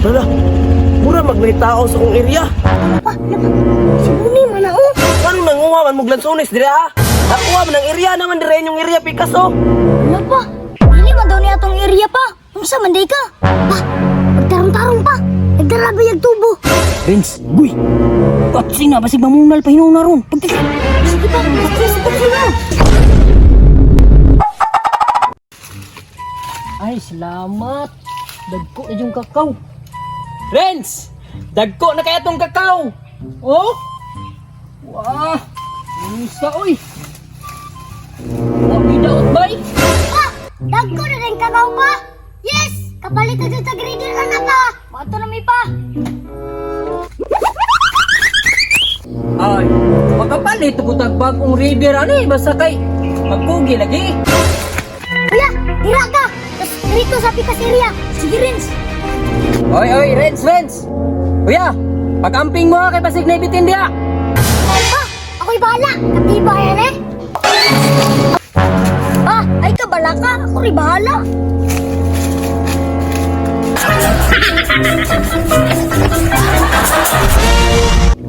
Wala. Mura mag may tao sa kong area. Ano pa? Ano pa? Si Buni man na oh. Anong nanguha man mo lansones dire ah? Nakuha man ang area naman dire inyong area Picasso. Ano pa? Dili man daw niya atong area pa. Unsa man day ka? Pa, magtarong-tarong pa. Nagdarabi yung tubo. Renz, guy. Patsi na, basig mamunal pa hinuon na ron. Pagka... Sige pa, patsi, patsi na. Ay, salamat. Dagko na yung kakao. Renz! Dagko na kaya tong kakao. Oh? Wah! Unsa oy? Wa mi daot bay? Pa, dagko na din kakaw pa. Yes! Kapalit na dyan sa grader na na pa. Mato na mi pa. Ay, makapalit ko tag bagong river ani basta kay magkugi lagi. Kuya, dira ka. Tapos dito sa Pikas area. Sige, Renz. Oy, oy, Renz, Renz. Kuya, pag-amping mo ha, kay basig na ibitin diha. Pa, ako'y bahala. Katiba yan eh. Pa, ay ka bala ka. Ako rin bahala.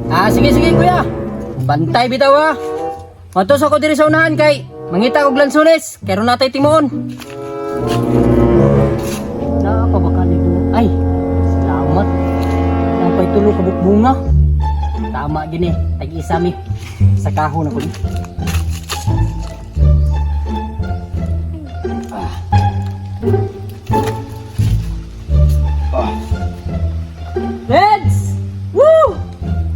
Ah, sige, sige, kuya. Bantay bitaw ha. Matos ako diri sa unahan kay mangita og lansones, kay ron natay timuon. Naa pa ba kanito? Ay, salamat. Napay tulo ka bunga. Tama gini, tag-isa mi. Sa kahon ako ni. Ah. Reds! Woo!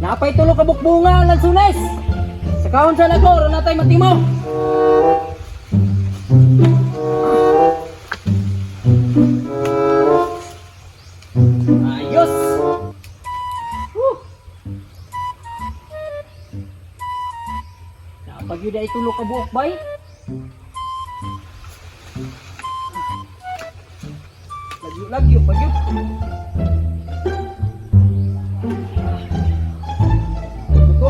Napay tulo ka bukbunga ang lansunes. Sa kahon sa nako, ron natay matimo. Ayos! Woo! Napagyud ay tulo ka buok bay. Lagyo lagyo bagyo. Ito.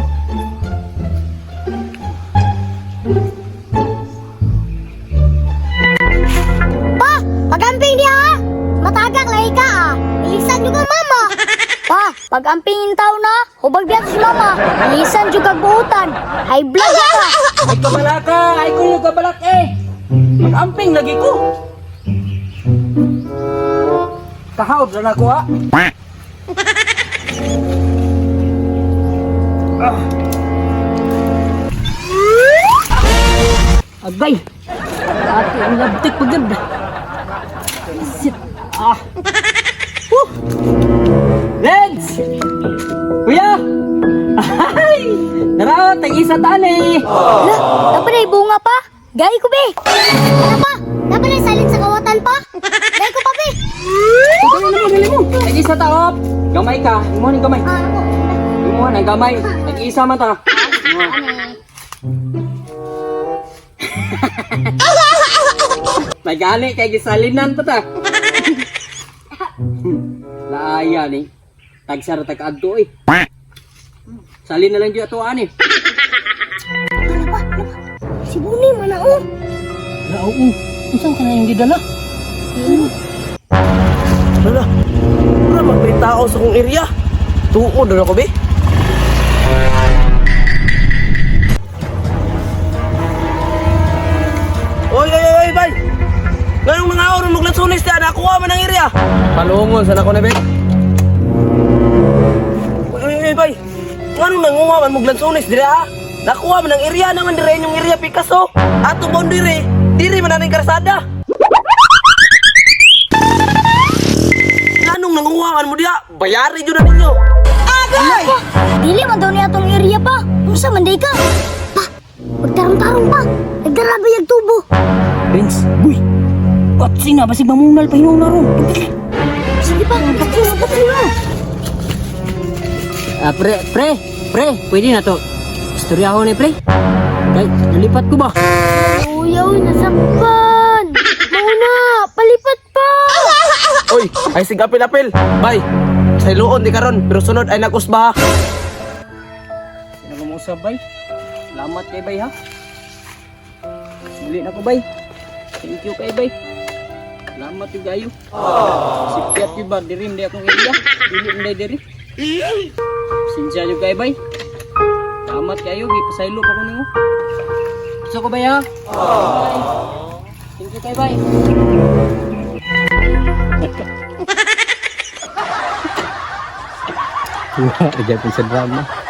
Pa, pagamping niya ha. Matagak lahi ka ah. Ilisan nyo ka mama. Pa, pagamping in tao na, hubag biya si mama. Ilisan nyo kag buutan. High blood ka. Ay kabalaka, ay kung kabalak eh. Mag-amping lagi ko. Kahawd na ako ha. Ah. Agay. Ate, ang labtik pag ganda. Sit. Ah. Woo. Reds! Kuya! Ay! Tara, tag-isa tali! Ala, dapat na bunga pa. Gay ko be. Ano pa? Dapat na salin sa kawatan pa. Gay ko pa be. Dali mo, dali mo. Tag-isa ta, op. Gamay ka. Imo ni gamay. Ah, ako. Imo nang gamay. Tag-isa man ta. May gali kay gisalinan pa ta. Laaya ni. Tagsara tag adto eh. Salin na lang di ato ani. Ano pa? Ano pa? Si Buni man na oh. La oo. Unsan ka na yung gidala? Wala. Mura mag may tao sa kong area. Tuod na ako be. Oy, oy, oy, bay. Nganong nangaon mo lansones ta nakuha man ang area. Palungon sa nako na be. Oy, oy, oy, bay. Nganong nanguha man mo lansones dire ah? Nakuha man ang area naman dire inyong area Picasso. Ato boundary, dire man aning karsada. Nganong nanguha man mo diha? Bayari jud na ninyo. Ano pa? Dili man daw niya atong area pa. Unsa man day ka? Pa, magtarong-tarong pa. Nagdarabi yung tubo. Renz, buy. Patsi na basig mamunal pa hinuon na ron. Sige pa, patsi, patsi na. Ah, pre, pre, pre, pwede na to. Istoryahon ni pre. Kay, nalipat ko ba? Kuya, uy, nasakpan. Mauna, palipat pa. Oy, ay sig apil-apil. Bay. Sa iluon di karon, pero sunod ay nakusba. ha. Sino ko mo bay? Salamat kay bay ha. Muli na ko bay. Thank you kay bay. Salamat yung kayo. Sipyat yung ba, diri hindi akong area. Dili hindi diri. Sinsya yung kayo bay. Salamat kayo, gipasaylo pa ko nimo. Gusto ko ba ya? Bye. Thank you kayo bay. Wah, sa drama.